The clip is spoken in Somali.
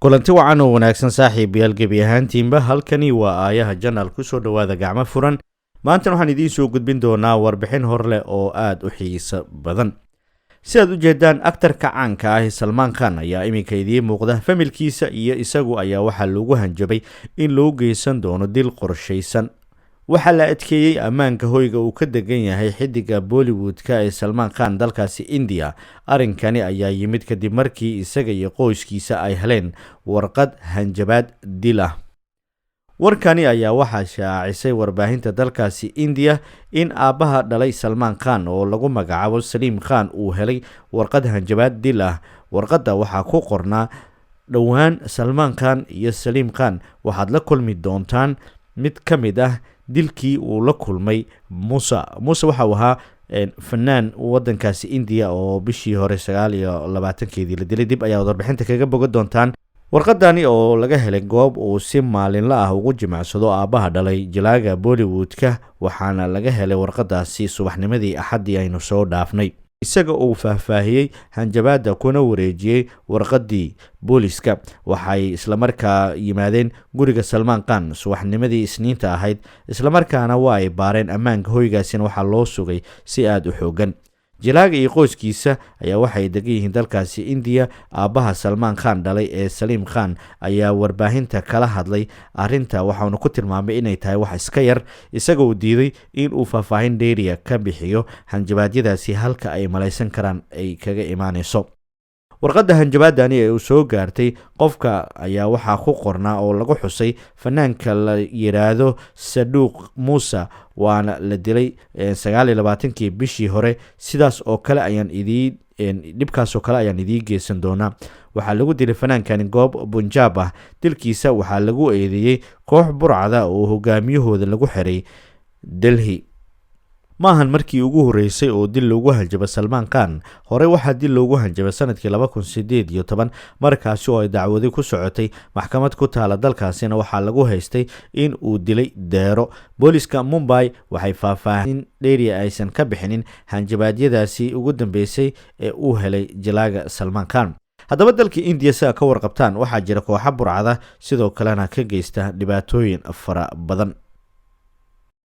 Kulanti wacan oo wanaagsan, saaxiibayaal, gebi ahaantiinba. Halkani waa Aayaha Channel, kusoo dhowaada gacmo furan. Maantan waxaan idiin soo gudbin doonaa warbixin hor leh oo aada u xiiso badan. Sidaad u jeedaan, aktarka caanka ah Salmaan Khan ayaa iminka idiin muuqda. Familkiisa iyo isagu ayaa waxaa loogu hanjabay in loo geysan doono dil qorshaysan. Waxaa la adkeeyey ammaanka hoyga uu ka degan yahay xidiga Bollywood-ka ee Salmaan Khan dalkaasi India. Arrinkani ayaa yimid kadib markii isaga iyo qoyskiisa ay heleen warqad hanjabaad dil ah. Warkani ayaa waxaa shaacisay warbaahinta dalkaasi India in aabbaha dhalay Salmaan Khan oo lagu magacaabo Saliim Khan uu helay warqad hanjabaad dil ah. Warqadda waxaa ku qornaa: "Dhowaan Salmaan Khan iyo Saliim Khan waxaad la kulmi doontaan mid ka mid ah dilkii uu la kulmay Muuse." Muuse waxa uu ahaa fanaan wadankaasi India oo bishii hore 29-keedii la dilay. Dib ayaa warbixinta kaga bogan doontaan. Warqadani oo laga helay goob uu si maalinla ah ugu jimicsado aabbaha dhalay jilaaga Bollywood-ka, waxaana laga helay warqadaasi subaxnimadii Axaddii aynu soo dhaafnay. Isaga uu faahfaahiyey hanjabaadda kuna wareejiyey warqadii booliska. Waxay islamarkaa yimaadeen guriga Salmaan Khan subaxnimadii Isniinta ahayd, islamarkaana waa ay baareen. Ammaanka hoygaasina waxaa loo sugay si aada u xoogan. Jilaaga iyo qoyskiisa ayaa waxay degan yihiin dalkaasi Indiya. Aabbaha Salmaan Khan dhalay ee Saliim Khan ayaa warbaahinta kala hadlay arrinta, waxauna ku tilmaamay inay tahay wax iska yar, isagoo diiday in uu faahfaahin dheeriya ka bixiyo hanjabaadyadaasi halka ay malaysan karaan ay kaga imaanayso. Warqadda hanjabaadani ee uu soo gaartay qofka ayaa waxaa ku qornaa oo lagu xusay fanaanka la yidhaahdo Saduuq Muuse, waana la dilay 29-kii bishii hore. Sidaas oo kale ayaan idiin dhibkaas oo kale ayaan idiin geysan doonaa. Waxaa lagu dilay fanaankani goob Bunjaab ah. Dilkiisa waxaa lagu eedeeyey koox burcada oo hogaamiyahooda lagu xiray Delhi. Maahan markii ugu horreysay oo dil loogu hanjabo Salmaan Khan. Horey waxaa dil loogu hanjabay sanadkii 2018, markaasi oo ay dacwadi ku socotay maxkamad ku taala dalkaasina. Waxaa lagu haystay in uu dilay deero. Booliska Mumbai waxay faahfaahin dheeriya aysan ka bixinin hanjabaadyadaasi ugu dambeysay ee uu helay jilaaga Salmaan Khan. Haddaba, dalka Indiya, si a ka warqabtaan, waxaa jira kooxa burcada, sidoo kalena ka geysta dhibaatooyin fara badan.